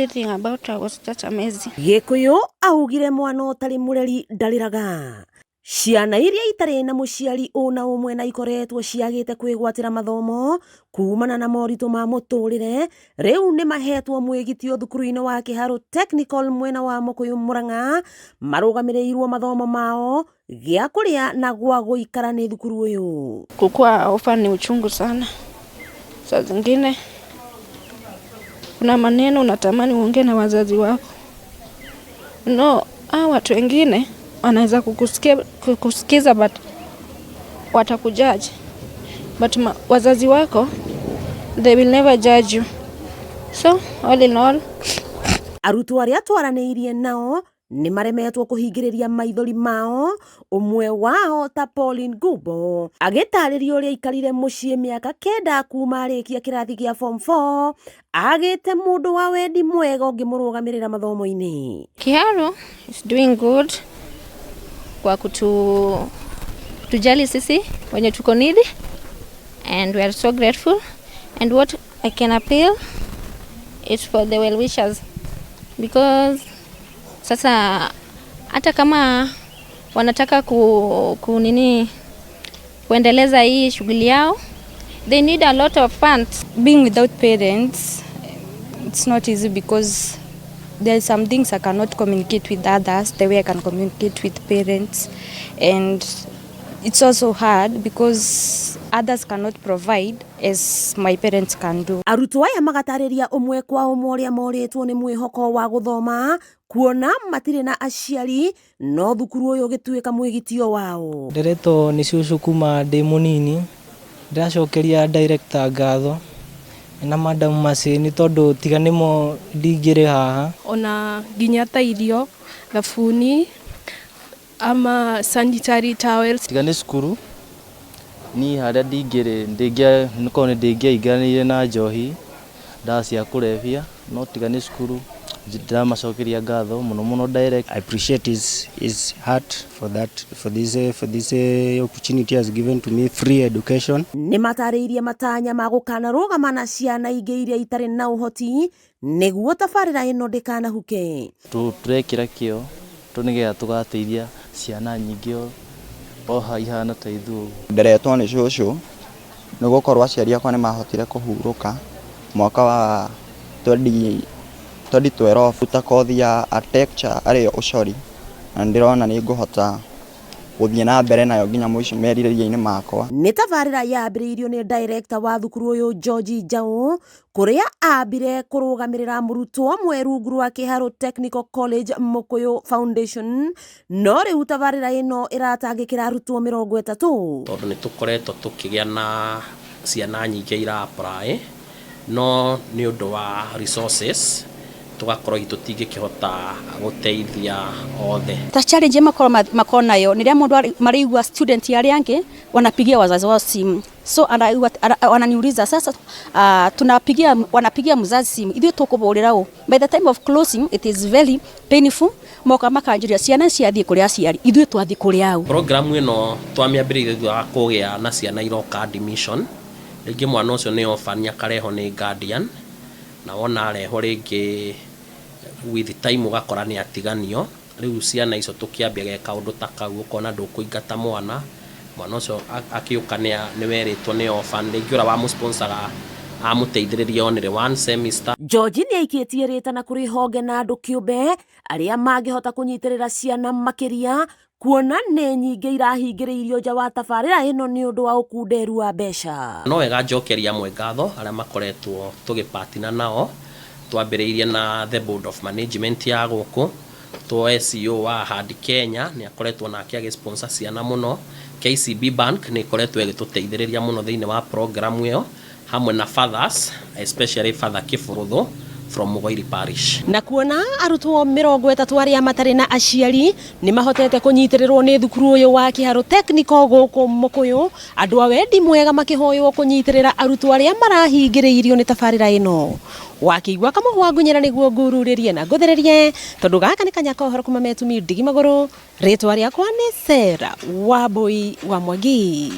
Everything about her was just amazing. Gĩkũyũ augire mwana ũtarĩ mũreri ndarĩraga. Ciana iria itarĩ na mũciari ũna ũmwe na ikoretwo ciagĩte kwĩgwatĩra mathomo kumana na moritũ ma mũtũrĩre rĩu nĩ mahetwo mwĩgitio thukuru-inĩ wa Kĩharũ Technical mwena wa Mũkũyũ Mũrang'a marũgamĩrĩirwo mathomo mao gĩa kũrĩa na gwa gũikara nĩ thukuru ũyũ. Kukua orphan ni uchungu sana. Saa zingine kuna maneno unatamani uongee na wazazi wako. No, hawa watu wengine wanaweza kukusikia, kukusikiza but watakujudge. But wazazi wako, they will never judge you. So all in all, Arutwo arĩa twaranĩirie nao nĩ maremetwo kũhingĩrĩria maithori mao, ũmwe wao ta Pauline Gumbo agĩtarĩria ũrĩa aikarire mũciĩ mĩaka 9 kuma arĩkia kĩrathi gĩa form 4 agĩte mũndũ wa wendi mwega ũngĩmũrũgamĩrĩra mathomo-inĩ. Kiharu is doing good kwa tujali sisi wenye tuko needy, and we are so grateful. And what I can appeal is for the well wishers, because sasa hata kama wanataka ku nini kuendeleza hii shughuli yao, they need a lot of funds. Being without parents, it's not easy because there are some things I cannot communicate with others the way I can communicate with parents, and it's also hard because others cannot provide as my parents can do. Arutwo aya magatarĩria ũmwe kwa ũmwe ũrĩa morĩtwo nĩ mwĩhoko wa gũthoma kuona matirĩ na aciari no thukuru ũyũ ũgĩtuĩka mwĩgitio wao. Nderetwo nĩ cũcũ kuma ndĩ mũnini. Ndĩracokeria director ngatho na Madam Mercy nĩ tondũ tiga nĩmo ndingĩrĩ haha. Ona nginya ta irio, thabuni ama sanitary towels. Tiga nĩ cukuru niĩ harĩa ndingĩrĩ ndĩngĩa nĩkorwo nĩ ndĩngĩaingĩranĩire na njohi, ndawa cia kũrebia, no tiga nĩ cukuru ndĩramacokeria ngatho mũno mũno direct. I appreciate his heart for this opportunity he has given to me, free education. Nĩ matarĩirie matanya ma gũkanarũgama na ciana ingĩ iria itarĩ na ũhoti nĩguo tabarĩra ĩno ndĩkanahuke. Tũrekĩra kĩo tũ nĩgetha tũgateithia ciana nyingĩ o ihana ta ithuĩ ũguo. Nderetwo nĩ cũcũ nĩ gũkorwo aciari akwa nĩ mahotire kũhurũka mwaka wa 2012 ta kothi ya architecture arĩyo ũcori, na nĩ ndĩrona nĩ ngũhota gũthiĩ na mbere nayo nginya mũico merirĩria-inĩ makwa. Nĩ tabarĩra yambĩrĩirio nĩ director wa thukuru ũyũ George Njaũ kũrĩa ambire kũrũgamĩrĩra mũrutwo ũmwe rungu rwa Kĩharũ Technical College Mũkũyũ Foundation, no rĩu tabarĩra ĩno ĩratangĩkĩra arutwo 30. Tondũ nĩ tũkoretwo tũkĩgĩa na ciana nyingĩ ira apply, no nĩ ũndũ wa resources tũgakorwo hihi tũtingĩkĩhota gũteithia othe. Ta challenge makorwo nayo nĩ rĩrĩa mũndũ maraigua student arĩa angĩ wanapigia wazazi wao simu, so wananiuliza sasa, tunapigia wanapigia mzazi simu, ithuĩ tũkũbũrĩra ũ? By the time of closing it is very painful. Moka makanjĩria ciana ciathiĩ kũrĩ aciari, ithuĩ twathiĩ kũrĩ au? Program ĩno twamĩambĩrĩirie thutha wa kũgĩa na ciana iroka admission, rĩngĩ mwana ũcio nĩ orphan akarehwo nĩ guardian, na wona arehwo rĩngĩ with time ũgakora nĩ atiganio. Rĩu ciana icio tũkĩambia geka ũndũ ta kau ũkona ndũkũingata mwana, mwana ũcio akĩũka nĩ werĩtwo nĩ orphan, rĩngĩ ũrĩa wamũ-sponsoraga amũteithĩrĩria only one semester. George nĩ aikĩtie rĩtana kũrĩ honge na andũ kĩũmbe arĩa mangĩhota kũnyitĩrĩra ciana makĩria kuona nĩ nyingĩ irahingĩrĩirio nja wa tabarĩra ĩno nĩ ũndũ wa ũkunderu wa mbeca. No wega njokeria amwe ngatho arĩa makoretwo tũgĩpatina nao. Twambĩrĩirie na the board of management ya gũkũ, tuoe CEO wa Ahadi Kenya nĩ akoretwo nake agĩ-sponsor ciana mũno. KCB Bank nĩ ĩkoretwo ĩgĩtũteithĩrĩria mũno thĩinĩ wa program ĩyo hamwe na fathers, especially Father Kĩbũrũthũ from Mugoiri Parish. Na kuona arutwo 30 arĩa matarĩ na aciari nĩ mahotete kũnyitĩrĩrwo nĩ thukuru ũyũ wa Kĩharũ Technical gũkũ Mũkũyũ, andũ a wendi mwega makĩhoywo kũnyitĩrĩra arutwo arĩa marahingĩrĩirio nĩ tabarĩra ĩno. Wakĩigua kamũhwa ngunyĩra nĩguo ngururĩrie na ngũthĩrĩrie tondũ gaka nĩ kanya ka ũhoro kuma metumi ndigi magũrũ. Rĩtwa rĩakwa nĩ Sarah Wambui wa Mwangi.